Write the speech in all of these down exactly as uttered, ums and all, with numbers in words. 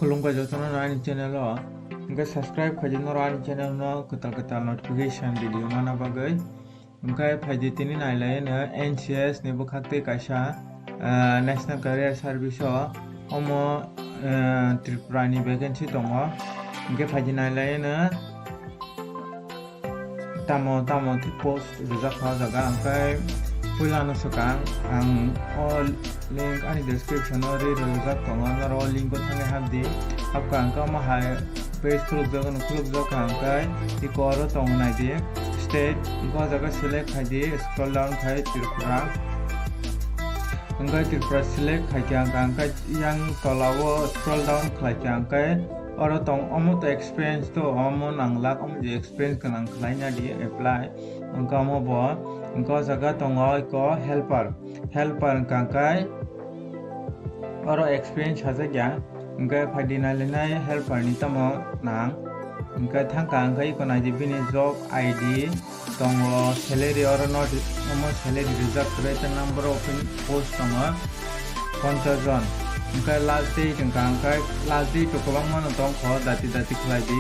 Khulumkha jotono ani channel o. Hwnkhe subscribe khaidi norok ani channel no kwtal kwtal notification video mana bagwi. Hwnkhe phaidi tini nailai no N C S ni bwkhak tei kaisa, ah, National Career Service o omo, ah, Tripura ni vacancy tongo. Hwnkhe phaidi nailai no tamo tamo khe post rijak kha o jaga, hwnkhe puila no swkang ang o link ani description o ri rwjak tongo, norok o link o thangwi hapdi. Hapkha hwnkhe omo hai page khulukjak, ano khulukjak kha hwnkhe eko oro tongo naidi state, hwnkhe o jaga select khaidi, scroll down khai Tripura. Hwnkhe Tripura select khaikha hwnkhe yang tola o scroll down khlaikha hwnkhe oro tong omo to experience to omo nanglak, omo je experience gwnang khlaina di apply. Hwnkhe omo bo, hwnkhe o jaga tongo eko helper, helper hwnkha hwnkhe oro experience sajak ya. Hwnkhe phaidi nailainai helper ni tamo nang. Hwnkhe thangkha hwnkhe eko naidi bini job I D tongo, salary oro not omo salary rijak kwrwi tei number of post tongo ponchas jon. Hwnkhe last date hwnkha hwnkhe last date to kwbangma no tongkho, dati dati khlai di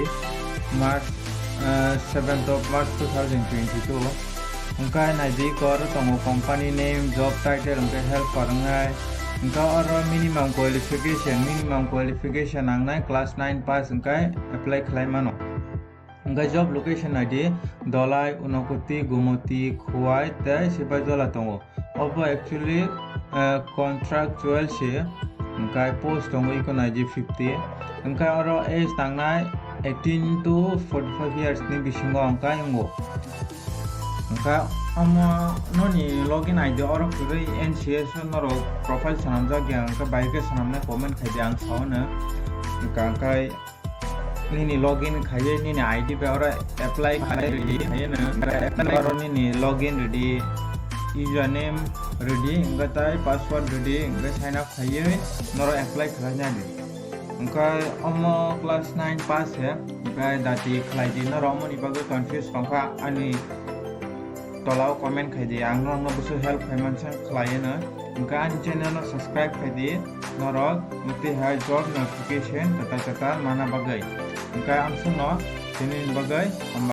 March, eh, seventh of March two thousand twenty-two. Hwnkhe naidi eko oro tongo company name, job title hwnkhe helper wngnai. Hwnkhe oro minimum qualification, minimum qualification nangnai class nine pass hwnkhe apply khlai mano. Hwnkhe job location naidi Dholai, Unakoti, Gumoti, Khowai tei Sipaijola tongo. Obo actually, eh, contractual se, hwnkhe post tongo eko naidi fifty. Hwnkhe oro age nangnai eighteen to forty-five years ni bisingo hwnkhe wngo. Hwnkhe omo noni login I D oro kwrwi N C S o norok profile swnamjak ya, hwnkhe bai khe swnamnai comment khaidi, ang sao no. Hwnkhe, hwnkhe nini login khaiwi nini I D bai oro apply khlai rwdi, khaiwi no oro nini login rwdi, username rwdi, hwnkhe tei password rwdi, hwnkhe sign up khaiwi norok apply khlainani. Hwnkhe omo class nine pass se, hwnkhe dati khlaidi norok, omoni bagwi confuse tongkha ani tola o comment khaidi, ang norokno bwswk help khaimansa khlaiwi no. Hwnkhe ani channel no subscribe khaidi norok, tei hai job notification kwtal kwtal mana bagwi. Hwnkhe amsukno tini bagwi hambai.